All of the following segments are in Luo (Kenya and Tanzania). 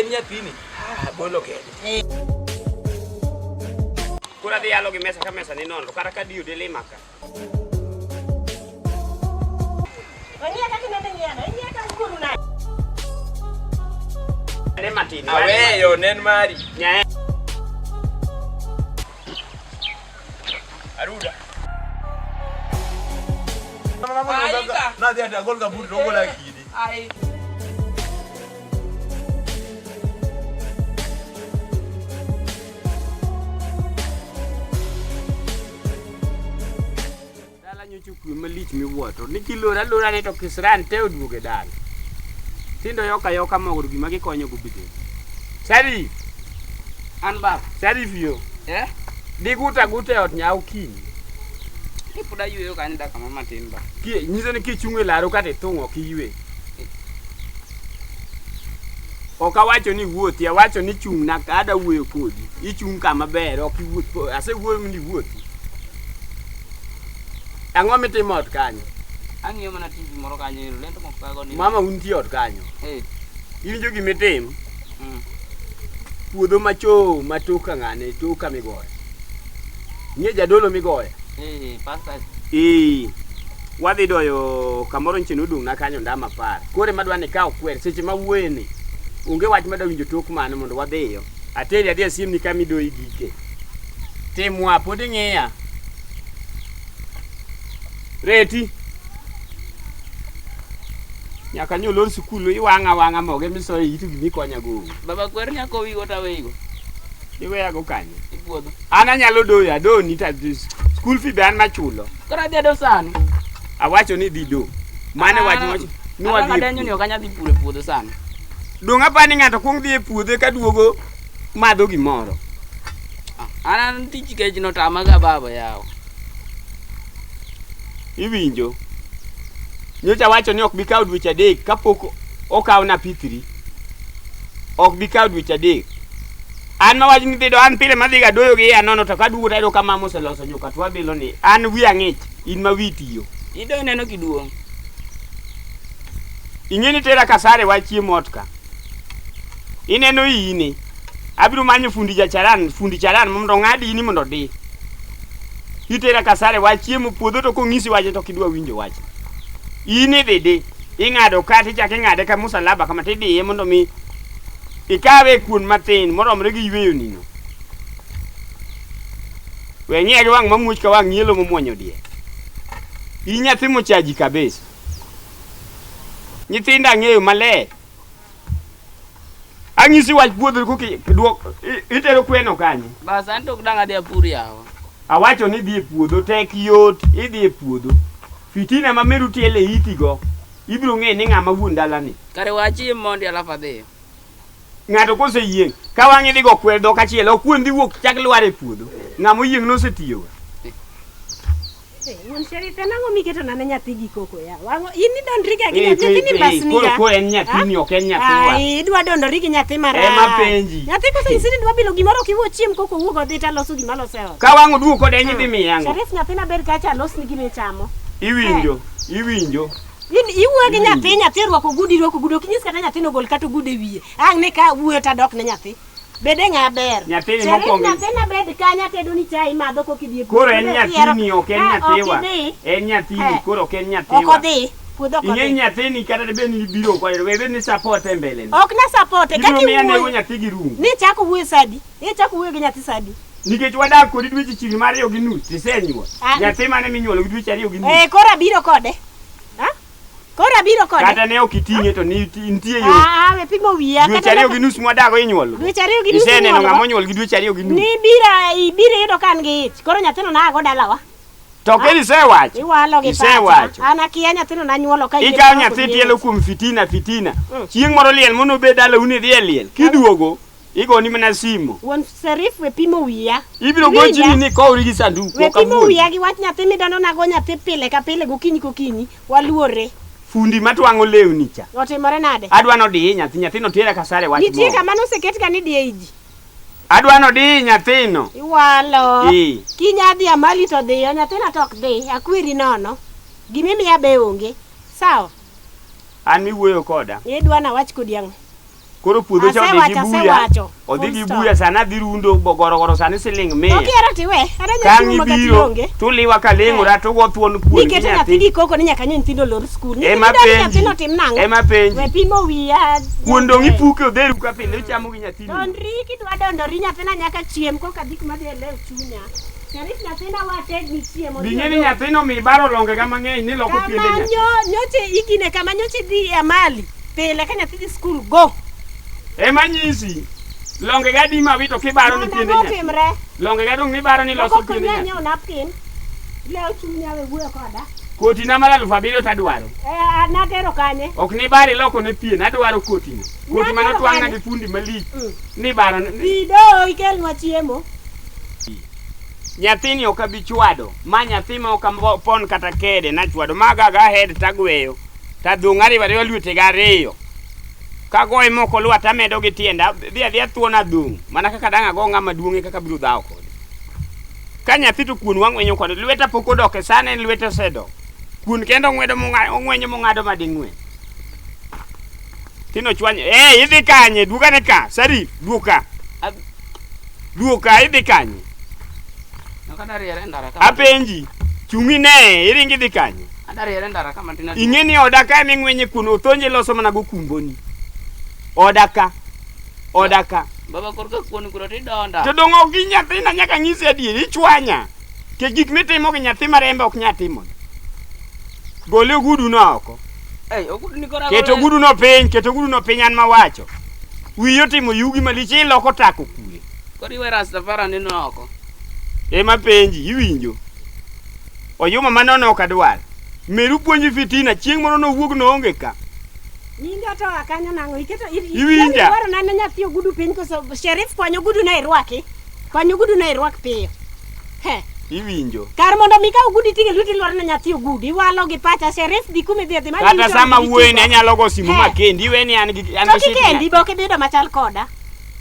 en nyathini. Ah, bolo kende. Koro adhi yalo gi mesa ka mesa ni nono kata ka diyo dilima ka. Wang'iya kaka inende ng'iyano, ing'iya ka wuonu nade? Ne matin. Aweyo nen mari. Nyae. Aruda. Nadhi ati agol kaburi to ogola kidi. Ai. Dala nyocha okwe malich miwuoro ni kilor alora ni to kisran te oduogo e dala. Tindo yoka yoka mogo to gima gikonyo go bende. Sharif, An baba. Sharif yo. Eh? Diguta aguta e ot nyaka okinyi. Ni pod ayweyo kanyo dakika ma matin ba. Ki nyiso ni kichung' e laro kata ithung' ok iywe. Ok awacho ni iwuothi, awacho ni chung'na ka ada wuoyo kodi. Ichung' kama ber, ok iwuoth. Asewuoyo mondo iwuothi. Ang'o mitimo ot kanyo? Ang'iyo mana TV moro kanyo ero, lendo moko kago ni. Mama untie ot kanyo. Eh. Iwinjo gimitim? Mm. Puodho macho ma tok ka ng'ane, tok ka migoyo. Ing'e jadolo migoyo? Eh, pastor. Ee, wadhi doyo kamoro nche nodong' na kanyo ndama apar. Koro ema adwa ni ikaw kwer seche ma wuoye ni. Onge wach madwa winjo tok mano mondo wadhiyo. Ateri adhi asiemni kama idoyi gike. Timwa, pod ing'iya. Reti. Nyaka nyo lor sikul iwang'a wang'a moge misoyo e itu gima ikonya go. Baba kwer nyako wigo taweyigo. Iweyago kanye? E puodho. An anyalo doyo, adoni to school fee be an machulo. Koro adhi ado sani. Awacho ni dhi do. Mano e wach mwacho. Ni wadhi e Adenyo ni puodho. ok anyal dhi puro e puodho sani. Dong' apa ni ng'ato kuong dhi e puodho eka duogo madho gimoro. An an tich kech notama ga baba yawa. Iwinjo? Nyocha wacho ni ok bi kawo dweche adek kapok okawna P3. Ok bi kawo dweche adek. An mawach ni dhi do an pile madhiga doyo gi iya nono to kaduogo tayudo ka mama oseloso nyuka to wabilo ni an wiya ng'ich in ma wiyi tiyo. Ido ineno kiduong'. Ing'e ni tera kasare wach chiemo ot ka. Ineno iyi Abiro manyo fundi jacharan, fundi charan mondo ong'ad ini mondo odi. Itera kasare wach chiemo puodho to kong'isi wach to ok idwa winjo wach. In idhi di, ing'ado ka tichako ing'ade ka musalaba kama tidiye mondo mi ikawe kuon matin moromore gi yweyo nino. We ng'iya gi wang' mamuoch ka wang' nyielo momuonyo diel. In nyathi mochaji kabisa. Nyithinda ang'eyo maler. Ang'isi wach puodho koki duok itero kweno kanye? Bas an to ok dang' adhi apur yawa. Awacho ni idhi e puodho tek yot idhi e puodho. Fitina ma meru tiele iti go ibiro ng'e ni ng'ama wuon dalani. Kare we achiem mondi alafu adhiyo. Ng'ato koseyieng' ka wang'e dhi go kwer dhok achiel ok kuon dhi wuok chak lwar e puodho. Ng'ama oyieng' nosetiyoga. Wuon Sherif en ang'o miketona ne nyathi gi koko ya? Wang'o in idondri ga gi Eh, nyathi ni eh, mbasni koro ga. koro en nyathini ok en nyathiwa. Ai, idwa dondori gi nyathi marach. Ema penji. Nyathi kosenyisi ni dwa bilo gimoro ok iwuo chiem koko wuog odhi taloso gima aloso e ot. Ka wang' oduogo kode idhi miye ang'o? Sherif nyathina ber kacha alosni gima ichamo. Iwinjo, iwinjo. In iwuoyo gi nyathi, nyathi orwako ogudu, irwako ogudu, ok inyis kata nyathino ogol kata ogudu e wiye. Ang' ni ka wuoyo tadok ne nyathi. Bede ng'a ber. Nyathini Sherif mokwongo- nyathina bed kanyo atedo ni chai imadho koka idhi e puodho. Koro en nyathini ok en Ka nyathiwa. Ok idhi. En nyathini Eh. koro ok en Ok nyathiwa. odhi. Puodho ok Ing'e odhi. nyathini kata dibed ni ibiro kode we bed ni support e mbele ni. Ok na support Ibiro kaka miya nego iwuoyo. nyathi gi rungu. Ni chako wuoyo sadi. Ni chako wuoyo gi nyathi sadi. Nikech wadak kodi dweche chiegni mar ariyo gi nus tisenyuol. Ah. Nyathi mane minyuolo gi dweche ariyo gi nus. Eh, koro abiro kode. Ha? Koro abiro kode. Kata ne ok iting'e to nitie yo. Ah, we pimo wiya. Dweche ariyo gi nus mwadago inyuolo. Dweche ariyo gi nus Iseneno inyuologo. ng'ama onyuol gi dweche ariyo gi nus. Nibiro ibiro yudo ka an gi ich. Koro nyathino nago dalawa. To kendo isewacho. Iwalo gi pacha. Isewacho. An akia nyathino nanyuolo ka Ikawo nyathi tielo kuom fitina fitina. Chieng' moro liel mono bed dalau ni idhi e liel. Kiduogo igoni mana simo. Wuon Serif we pimo wiya. Ibiro Iwinja? gochini ni kowri gi sanduk. We ok pimo awuondi. wiya gi wach nyathi midondo nago nyathi pile ka pile gokinyi kokinyi. Waluore. Fundi matwang'o lewni cha. Otimore nade? Adwa nodiyi nyathi, nyathino tera kasare wach Nitie moro. kama noseket ka ni diye ji. Adwa nodiyi nyathino. Iwalo. Ee. Kinya dhi amali to dhiyo, nyathina to ok dhi. Akweri nono. Gimimiya be onge. Sawa. An miwuoyo koda. Idwa nawach kodi ang'o? Koro puodho cha odhi gi Asewacho, buya. asewacho. Odhi Full gi stop. buya sani adhi rundo gorogoro sani siling mia. Okiero tiwe. Ara Kang' nyathi makati ibiro onge. tuliwa kaleng'ora tugo thuon kuon gi Niketo nyathi nyathi. gi koko ni nyaka nyo nyithindo olor skul. Ema Nyithindo penji. nyathino tim nang'o? Ema penji. We pimo wiya. Kuon dong' ipuke odheru ka pile ochamo gi nyathini. Dondri kidwa dondori nyathina nyaka chiem koka dhi kuma dhi e lew chunya. Sharif nyathina wategni chiemo. Bing'e ni nyathino mi baro longega mang'eny ni loko piende Kama nyathi. nyo nyoche igine kama nyoche dhi e amali. Pile ka nyathi dhi skul go. Ema nyisi. Longega di mawito kibaro ni Mondo piende ang'o nyathi. timre? Longega dong' mibaro ni loso Loko piende konya nyathi. nyiewo napkin. Lew chunya we wuoyo koda. Kotina mar 7,000 tadwaro. Eh, natero kanye? Ok ni bari loko ne pien, adwaro kotino. Koti mane Natero otwang'na kanye? gi fundi malich. Mm. Ni baro Bi do ikelnwa chiemo. Nyathini ok abi chwado. Ma nyathi ma ok apon kata kede nachwado. Ma gaga head tagweyo. Tadhung' ariwo ariwa lwetega ariyo. Kagoye mok olwa tamedo gi tienda. Dhi adhiya thuon adhung'. Mana kaka dang' ago ng'ama duong' e kaka abiro dhawo kode. Ka nyathi to kuon wang'wenyo kode. Lweta pok odok e san en lwete osedok. Kuon kende ong'wedo ong'wenyo mong'ado mading'wen. Tino chwanyo. Eh, idhi kanye? Duogane ka. Sarif, duoka. Duoka, idhi kanye? Nok adariere ndara kama. Apenji. Chung'i ne, iringi idhi kanye? Adariere ndara kama tina. Ing'e ni oda ka eming'wenye kuon othonje loso mana gokumboni. Oda ka. Oda ka. Baba korka kuon kuro tidonda. To dong' ok gi nyathina nyaka ng'isi adieri, ichwanya. Nikech gik mitimo gi nyathi marembe ok nyal timo. Gole oguduno oko. Ei, ogudu ni kora. Ket oguduno piny, ket oguduno piny an mawacho. Wiyi otimo yugi malich iloko tako kure. Koro iwe Rastafari neno oko. Ema penji, iwinjo. Oyuma manono ok adwar. Meru puonji fitina, chieng' moro nowuog noonge ka. Nyinga to akanyo nang'o iketo Iwinja? Dwaro na ne nyathi ogudu piny koso Sherif kwany ogudu na irwaki. Kwany ogudu na irwak piyo. He. Iwinjo. Kar mondo mi ka ogudu iting'e lweti ilwaro ne nyathi ogudu. Iwalo gi pacha Sherif dhi kuma idhi adhi ma Kata nyingi sama to wuoyeni anyalo go simu He. makendi, iwe ni an gi an To gi shit kikendi nyathi. be ok ibido machal koda.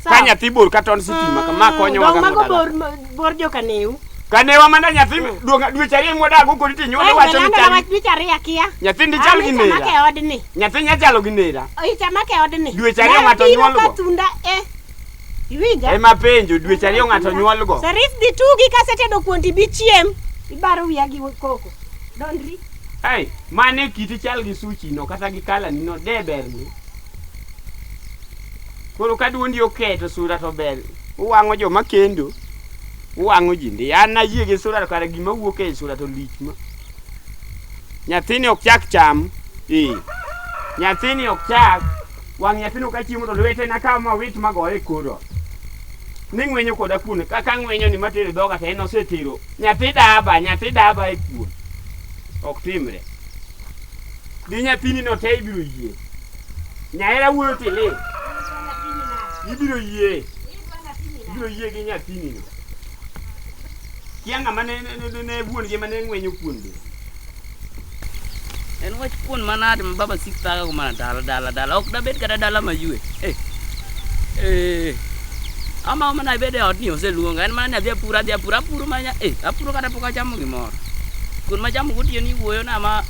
Ka nyathi bor ka ton sitima kama konyowa Dong ga mago dala. bor bor jokaneu. Kanewa mana nyathi duong' dweche ariyo mwadago kodi tinyuole wacho ni chal. wach dweche ariyo akia. Nyathi ndi chal gi An ichamake nera. e odni. Nyathi nya chalo gi nera. Ichamake e odni. Dweche ariyo ng'ato Nabiro nyuolgo. ka thunda e. Iwinja? Ema penjo dweche ariyo ng'ato nyuolgo. Sarif dhi tugi kasetedo kuon tibi chiem. Ibaro wiya gi koko. Dondri. Ai, mane kiti chal gi suchi no kata gi kalani no de berni. Koro ka duondi oketo sura to ber. Uwang'o joma kendo. Uwang'o ji ndi. An ayie gi sura to kare gima wuok e sura to lich ma. Nyathini ok chak cham. Eh. Nyathini ok chak. Wang' nyathino ka chiemo to lwete na kaw mawit magoye e kor ot. Ni ng'wenyo koda kuon kaka ng'wenyo ni matero e dhoga to en osetero. Nyathi daba, nyathi daba e kuon. Ok timre. Di nyathini no te ibiro yie. Nyahera wuoyo tiling'. Ibiro yie. Ibiro yie gi nyathini no. Kia ng'ama ne wuon gi mane ng'wenyo kuon be. En wach kuon manade ma baba sik thaga go mana dala dala dala. Ok dabed kata dala maywe. Eh. Eh. Ama mana ibed e ot ni oseluonga. En mana ni adhi apura adhi apura apuro mana eh apuro kata pok achamo gimoro. Kuon machamo gotieno iwuoyo na ma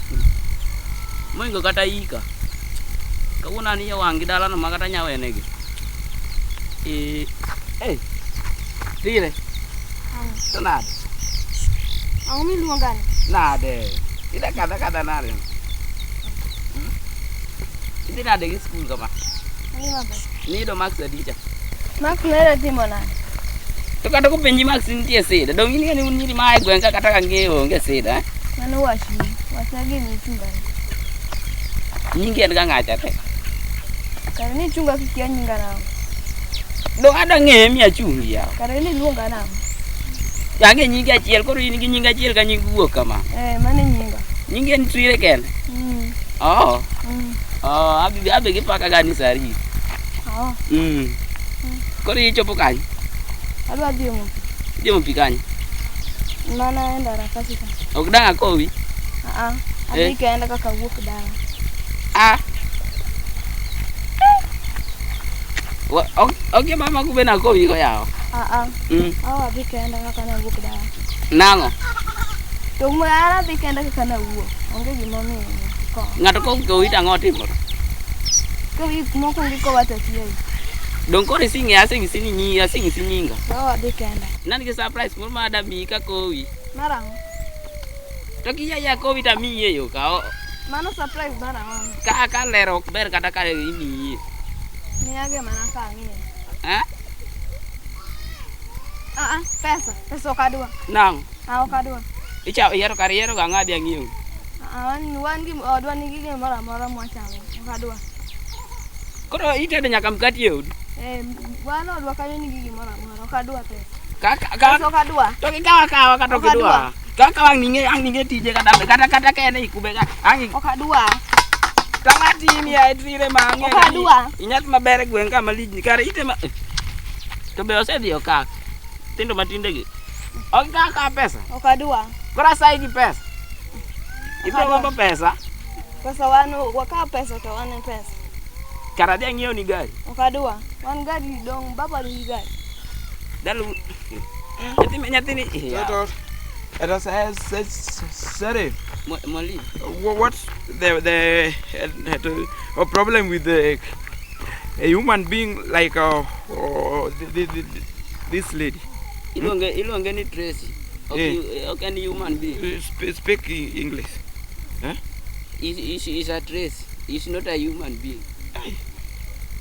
moingo kata ika. Kawuono an iya wang' gi dalano ma kata nyawenegi. Eh. Eh. Dire. To nade? Ang'o miluongani? Nade? Ida kadha kadha nade? Idhi nade gi skul kama? Adhi maber. Niyudo marks adi cha? Max nere timo nade? To kata kopenji marks nitie sida. Dong' in ing'e ni un nyiri maa e gweng' ka kata ka ng'eyo onge sida. Eh? Mano wachni. Wachna gima ichungani. Nyingi en ga ng'acha te. Kare ni ichunga kikia nyinga nang'o? Dong' adwa ng'eye mi achungi yawa. Kare ni iluonga nang'o? Ang'e nyingi achiel koro in gi nying achiel ka nying wuok kama. Eh, mano e nyinga. Nyingi en Twire kende. Mm. Oh. Mm. Oh, abi abe gipaka ga ni sari. Oh, Mm. Koro ichopo kanye? adwa dhi omo pi. Idhi omo pi kanye? Mana e ndara kacha cha. Ok dang' akowi. Ah, ah. Adhi Eh. kenda kaka awuok dala. Ah. Ok mama kube nakowi ko yawa. Ah, ah. Mm. Aw, adhi kenda kaka nawuok dala. Nang'o? To an adhi kenda kaka nawuok. Onge gimomiyo kowa. Ng'ato kokowi to ang'o timore? Kowi mokwongo ikowa to atiyogo. Dong koro ising'e aseng'isi ni nyi aseng'isi nyinga. Wewa adhi kenda. Nan gi surprise moro ma adamiyi kakowi. Mar ang'o? To kiya ya kowi to amiyi e yo ka o- Mano surprise mar ang'o? ka ler ok ber kata ka imiyi. Miyage mana ka ang'iyo. Eh? Ah ah, pesa. Pesa ok adwa. Nang'o? Ah ok adwa. Icha ihero kar ihero ga ng'adi ang'iew. Ah, wan gi odwa nigi gimoro amora mwachamo. Ok adwa. Koro itedo nyaka mkati e odi. Eh, wan odwa kanyo nigi gimoro amora. Ok adwa pesa. Ka ka Pesa ok adwa. to gikawa kawa kata ok Ok idwa. adwa. Kaka wang' ning'e ang' ning'e tije kata kata kata ka en ei kube ka ang' Ok adwa. Tama timi ya etire ma ang'e. Ok adwa. Inyath maber e gweng' kama lich kare ite ma to be osedhi okak. Tindo matinde gi. Ok ikaw akawa pesa. Ok adwa. Koro asayi gi pesa. Ibiro adwa. gombo pesa. Pesa wan wakaw pesa to wan e pesa. Kara adhi ang'iew ni gari. Ok adwa. Wan gari dong' baba nigi gari. Dalu. Nyathi nyathini. Toto. It says Serif. Mwalimu. What's the problem with the a human being like this lady? Iluonge ni Tracy. Ok Eh. ok en human being. Speak English. Is a Tracy. Is not a human being.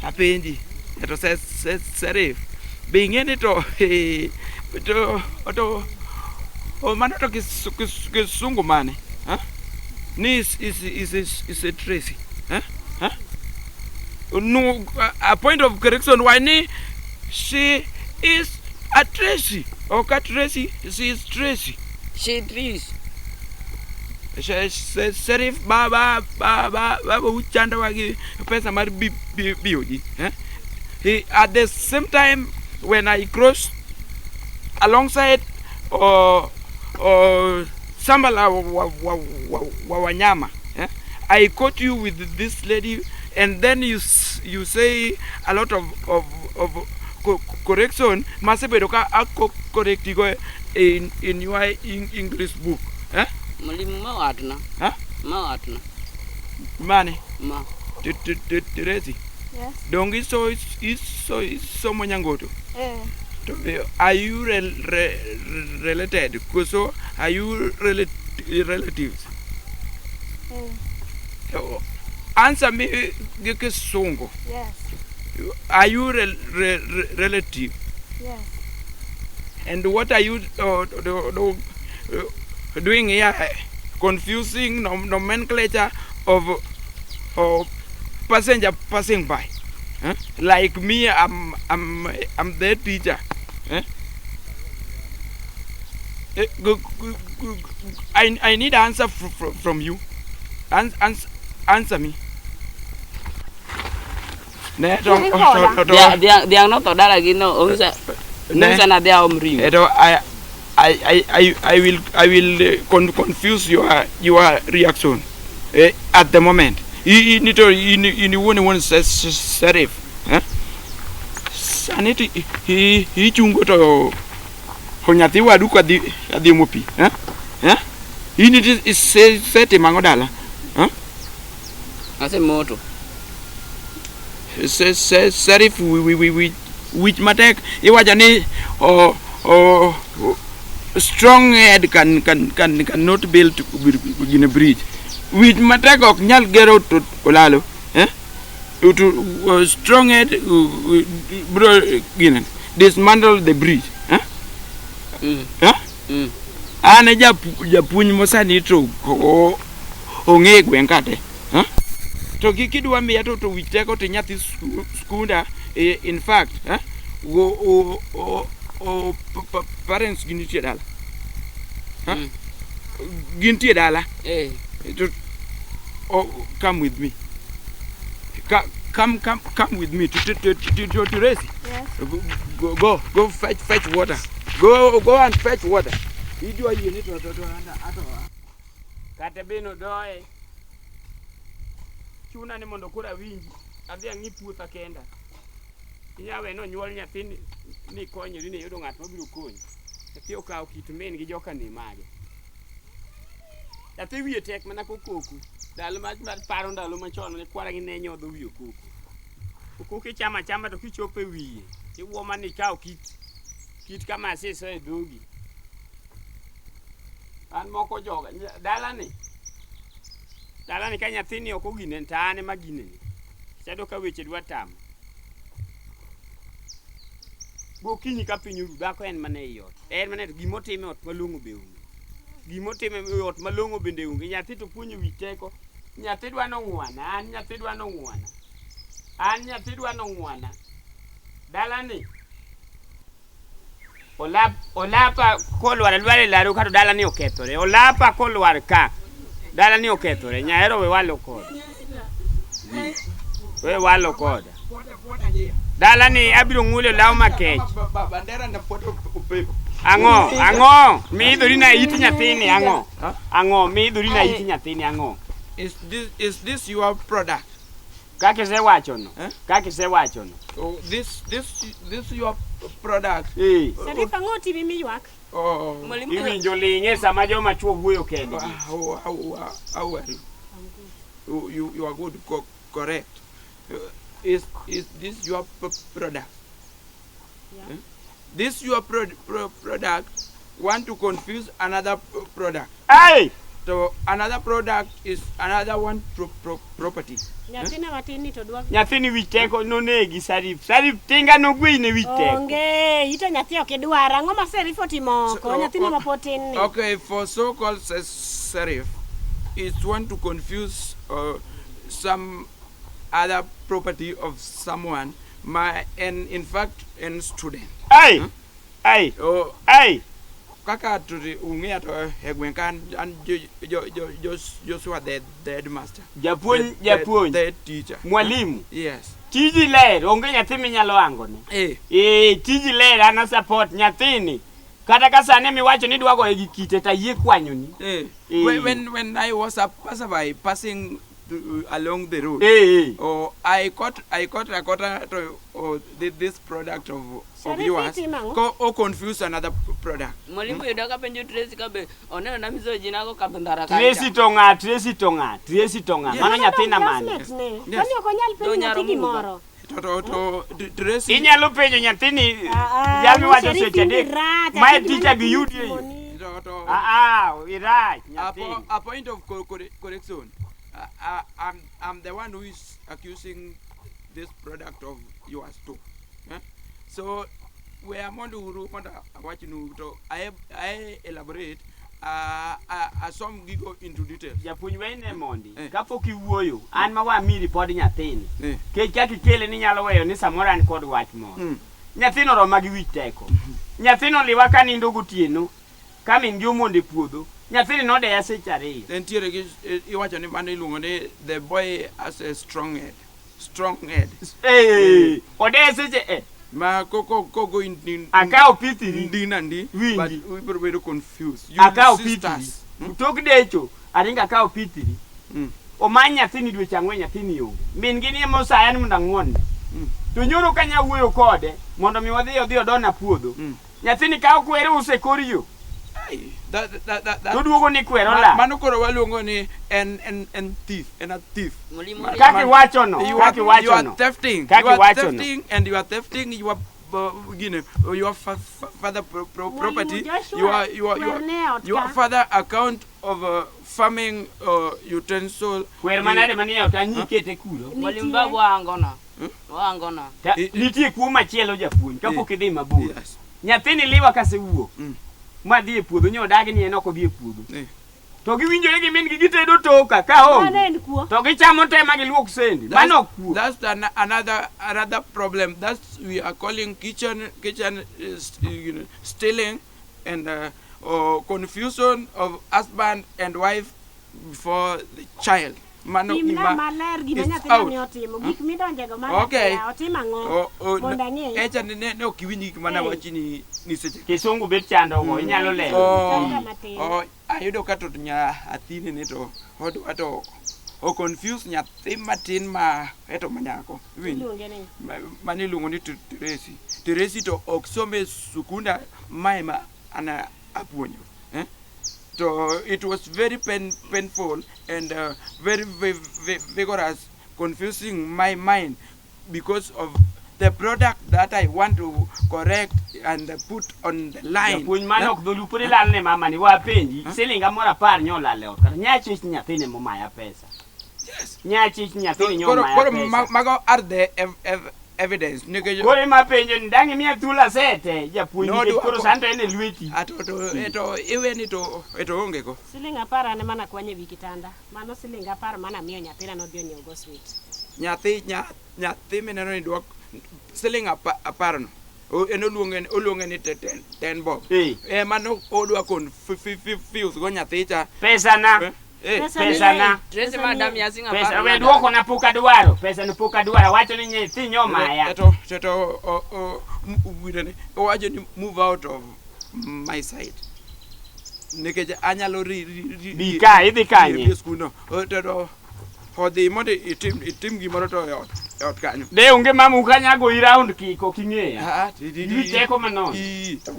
Apenji. To Serif. Be ing'e ni to to to oh, mano to kisungu mane? Huh? Ni is a Tracy. Huh? Huh? No, a point of correction why ni she is a Tracy. Ok a Tracy, she is Tracy. She Tracy. Serif ba ba ba ba uchandowa gi pesa mar biyo ji. Eh? He, at the same time when I cross alongside or shamba la wa wanyama, eh? I caught you with this lady and then you say a lot of correction masebedo ka ako correctigo in your English book. Eh? Mwalimu ma watna. Huh? Ma watna. Mane? Ma. Teresi. Yes. Donge isomo Nyangoto? Eh. To are you related? Koso are you relatives? Eh. Answer me gi Kisungu. Yes. Are you relative? Yes. And what are you doing here? Confusing nomenclature of passenger passing by. Huh? Like me, I'm the teacher. Eh? I need answer from you. Answer me. Ne to Dhiang' notho dalagi no ong'isa na dhi aom ring'o. I will confuse your reaction at the moment. You need to in one serif. Eh? Sani to ichungo to nyathi wadu ka dhi omo pi. Eh? Eh? In it isetimo ang'o dala? Eh? Asemoto. Serif wich matek iwacho ni strong head cannot build a bridge. Wich matek ok nyal gero to olalo. Eh? To strong head bro gine dismantle the bridge. Eh? Mm. Eh? Mm. An e japuonj mosani to ong'e gweng' kate. Eh? To kidwa miya to wich teko to nyathi skunda in fact, eh? Parents gintie dala. Huh? Mm. Gintie dala. Eh. Oh, come with me. Come with me to Tracy. Yes. Go fetch water. Go and fetch water. Idwa yie to ato. Kata beno doye. Chuna ni mondo koro awinji. Adhi ang'i puotha kenda. Inya we nonyuol nyathi ni konyori ni yudo ng'at mabiro konyi. Nyathi okawo kit min gi joka ni mage. Nyathi wiye tek mana kokoko. Ndalo mar paro ndalo machon ne kwara gi ne nyodho wi okoko. Okuko ichamo achama to kichopo e wiye, iwuo mana ikaw kit kit kama asiso e dhogi. An moko joga dalani. Dalani ka nyathini ok ogine to an ema ginene. Chado ka weche dwa tamo. Gokinyi ka piny oru, dhako en mana ei ot. En mana gimotimo e ot malong'o be onge. Gimotimo e ot malong'o bende onge. Nyathi to puonjo wich teko. Nyathi dwa nong'wana, an nyathi dwa nong'wana. An nyathi dwa nong'wana. Dalani olap olapa kolwar alwar e laro ka to dalani okethore. Olapa kolwar ka dalani okethore. Nyahero we walo koda. We walo koda. Dalani abiro ng'ulo law makech. Bandera na photo upepo. Ang'o? Ang'o? Miidhori na it nyathini ang'o? Ang'o? Miidhori na it nyathini ang'o? Is this your product? Kaka isewachono. Eh? Kaka isewachono. Oh, this your product. Eh. Sharif ang'o otimi miywak? Oh, Mwalimu Iwinjo ling'e sama joma chuo wuoyo kendgi. how are you? You are good, correct. Is this your product? Yeah. Eh? This your product want to confuse another product. Ai! So another product is another one property. Nyathina matin ni to dwa Nyathini wich teko nonegi Sarif. Sarif tinga nogweyi ne wich teko. Onge, ito nyathi ok idwar. Ang'o ma Serif otimo oko? Nyathina ma pod tin ni. Okay, for so-called serif, it's want to confuse some other property of someone, my and in fact, and student. Ai! Ai! Oh, Ai! kaka to ung'eya to e gweng' ka an Joshua the headmaster. Japuonj, japuonj. The teacher. Mwalimu. Yes. Tiji ler, onge nyathi minyalo angone. Eh. Eh, tiji ler an a support nyathini. Kata ka sani miwacho ni idwa goye gi kite to ayie kwanyoni. Eh. Eh. When I was a passerby passing along the road. Eh, eh. Oh, I caught a quarter to this product of Sharif yours. itimo ang'o? O confuse another product. Mwalimu yuda ka penjo Tracy ka be oneno na misoji nago ka ndara kacha. Tracy to ng'a, Tracy to ng'a, Tracy to ng'a. Yes. Mano nyathina mane? Classmate ne. Yes. Kwani ok onyal penjo Do nyathi nyaro muga. gimoro? To Tracy. Inyalo penjo nyathini Ah, ah, jal miwacho Sharif seche adek. in rach, Mae ati gima teacher be nyathini yudi e yo. otimoni. To Ah, ah, irach nyathini. a point of correction. I'm the one who is accusing this product of yours too. Eh? So we are mondo uru mondo awachnu to I elaborate some gigo into details. Japuonj wene mondi. Eh. Kapok iwuoyo, an ma wami ripod nyathini. Eh. Kech kaka ikele ni nyalo weyo ni samoro an kod wach moro. Mm. Nyathino roma gi wich teko. Nyathino liwa ka nindo gotieno, ka min gi omondo e puodho. Nyathini nodeya seche ariyo. Nitiere gi iwacho ni mano iluongo ni the boy has a strong head. Strong head. Eh, odeya seche eh. Ma ko go in Akawo pithiri. ndi na ndi Winji. but ibiro bedo confused. You Akawo pithiri. sisters. Mm? Tok decho, aringo akawo pithiri. Mm. Omany nyathini dweche ang'wen nyathini onge. Min gi ni ema osaya ni mondo ang'won-ne. Mm. To nyoro ka nya wuoyo kode mondo mi wadhi odhi odona puodho. Mm. Nyathini kawo kwer use kor yo. Ai, that To duogo ni kwer olal. Mano koro waluongo ni en thief, en a thief. Mwalimu Kaka iwachono, You kaka are, you are iwachono. thefting. Kaka You are iwachono. thefting and you are thefting your gine, your father property. Joshua, You are kwer ne ot your ka. father account of farming utensil. Kwer manade manie ot anyi kete kuro. Mwalimu babu angona. Angona. Nitie kuo machielo japuonj kapok idhi mabor. Yes. Nyathini liwa kasewuok. Mm. Madhi e puodho nyodagi ni en ok odhi e puodho. Eh. To giwinjore gi min gi gitedo toka ka Mano onge. en kuo. To gichamo te ma giluok sende. Mano ok kuo. That's another problem. That's we are calling kitchen stealing and confusion of husband and wife for the child. Mano Pimna gima maler gima is nyathina out. ni otimo. Gik midonjego mana Okay. otim ang'o? Oh, oh, Mondo ang'e. Echa ne ok iwinj gik mana Eh. wachi ni seche. Kisungu bet chando go inyalo lero. Oh, Kata matin. oh, ayudo ka to nyathini ni to odwa to o confuse nyathi matin ma eto manyako. Iwinjo? Iluonge ni. Mano iluongo ni Teresi. Teresi to ok some e sukunda mae ma an apuonjo. Eh? To it was very painful and very, very vigorous, confusing my mind. because of the product that I want to correct and put on the line. Japuonj mano ok dholu pod ilal ne mama ni wapenji siling moro apar nyo olal e ot kata nyachich nyathini momaya pesa. Yes. Nyachich nyathini nyo Koro, omaya koro pesa. mago are the evidence. Nikech Koro ema penjo ni dang' imiya thuolo asete japuonj No, nikech dwa- koro sani to en e lweti. ato to to iwe ni to to onge go. Siling apar an ema nakwanyo ewi kitanda. Mano siling apar mana miyo nyathina nodhi onyiew go sweet. Nyathi nyathi mineno ni dwok siling apar no. En oluonge oluonge ni ten bob. Eh. Ema no odwa confuse go nyathi cha. Pesa na. Eh, eh. Pesa Pesa ni- na. Tracy pesa madam ni- ya siling Pesa apar we nadala. duoko na pok adwaro. Pesa no pok adwaro. Awacho ni nyathi nyo omaya. To to to o o owacho ni move out of my side. Nikech anyalo ri ri Bi ka, idhi kanye? ri skul no. To to odhi mondo itim itim gimoro to e ot e ot kanyo. De onge mamu kanya goyi round kick ok ing'eya. Ah, ti- ti- Gi teko manono. I- To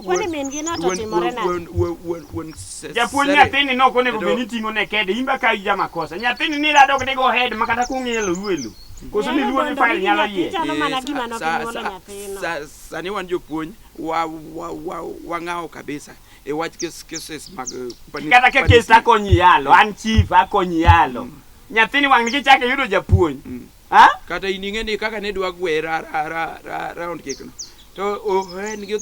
kwani min gi no to timore nade? wuon Japuonj nyathini nok onego bed ni ting'o ne kede imba ka ija makosa. Nyathini ni rado kata go head ma kata kung'ielo ruelo. Koso ni Nyalo luo ni dondori file gi nyalo nyathi yie. chalo mana gima nok inyuolo nyathino. Sani wan jopuonj wang'awo kabisa e wach cases mag Kata ka kes takonyi yalo, an chief akonyi yalo. Nyathini wang' ni kichako iyudo japuonj. Ha? Kata in ing'e ni kaka ne dwa gwe round kick no to en gi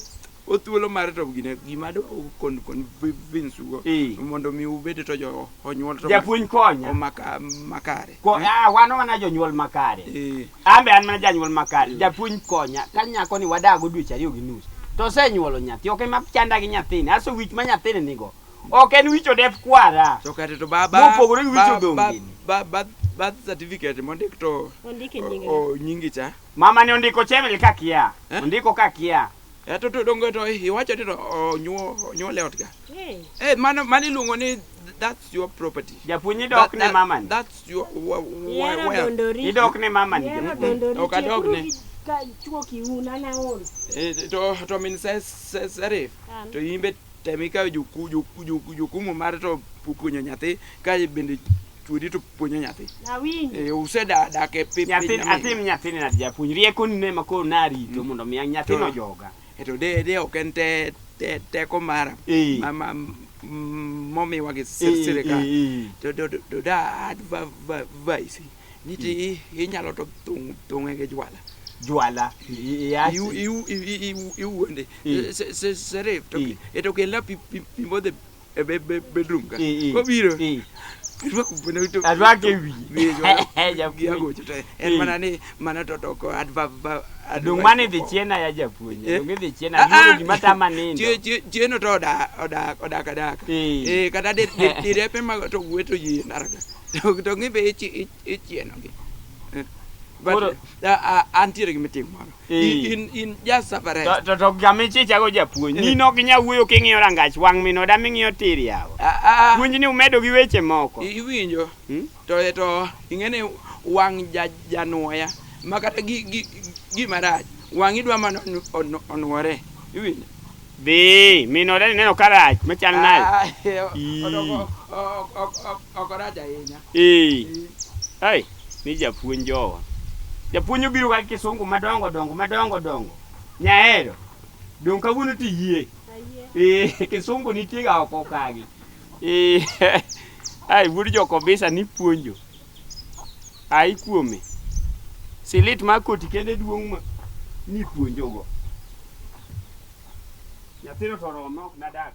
thuolo mar to gine gima dwa convince go Eh. mondo mi ubed to jo onyuol to Japuonj konya. omaka makare. Ko ah wan mana jonyuol makare. Eh. An be an mana janyuol makare. Japuonj konya. Ka nyako ni wadago dweche ariyo gi nus. To osenyuolo nyathi. Ok ema chanda gi nyathini. Aso wich ma nyathini nigo. Ok en wich odep kwara. To kata to baba Mopogore gi wich odong' gini. Birth certificate mondik to Ondike nying o nyingi cha. Mama ni ondiko chemel ka kia. Eh? Ondiko ka kia. Eh, to dongo to iwacho ni to onyuol e ot ka. Eh, Eh, mano mano iluongo ni that's your property. Japuonj idok ne mama ni. That's your Ihero wealth. dondori. Idok ne mama ni. Ihero japuonj. dondori. Ok adog Tiekuru ne. gi ka chuo kiun an aol. Eh, to min Serif An. to imbe tem ikawo jukumu mar to puonjo nyathi ka bende chuori to puonjo nyathi. Awinjo. Eh, usedak e piny Nyathi nyamin. atim nyathini nade japuonj. Rieko ni ne ma koro narito mondo mi nyathino joga. Eh, to de ok en te teko mara Eh. momiwa gi Eh, sirikal. eh, eh. To da advise ni ti inyalo to thung'e gi jwala. Jwala. Iwuonde. Eh. Serif to Eh. to kelna pi modho e bedroom ka. Eh, eh. Kobiro. Eh. Arwako bene to Arwake e wiye. wiye jwala. Japuonj. Gi agocho to en Eh. mana ni mana to to ko adva Dong' mane idhi chiena ya japuonj. Eh. Dong' idhi chiena. Luoro gima tama nindo. Chieno to odak odak adaka. Eh. Eh, kata direpe mag to gwe to yie naraka. To ng'i be ichieno gi. Eh, But Koro- antiere gi meeting moro. Eh. In just suffer To to to gamichichago japuonj. Ni ok inyal wuoyo king'iyo rangach wang' min oda ming'iyo tir yawa. Puonj ni umedo gi weche moko. Iwinjo Hmm? to ing'e ni wang' januoya ma kata gima rach wang' idwa mana onuore iwinjo. Dhi, min oda ni neno ka rach machal nade. Ah, Ii. Ok orach ahinya. Eh. Ai, ni japuonj jowa. Japuonj obiro ka kisungu madongo dongo madongo dongo. Nyaero. Dong' kawuono to iyie. Ayie. Eh, kisungu nitie ga oko kagi. Eh. Ai, wuod jokobisa ni puonjo. Ai kuome. Silit mar koti kende duong' ma ni puonjogo. Nyathino to oromo ok nadak.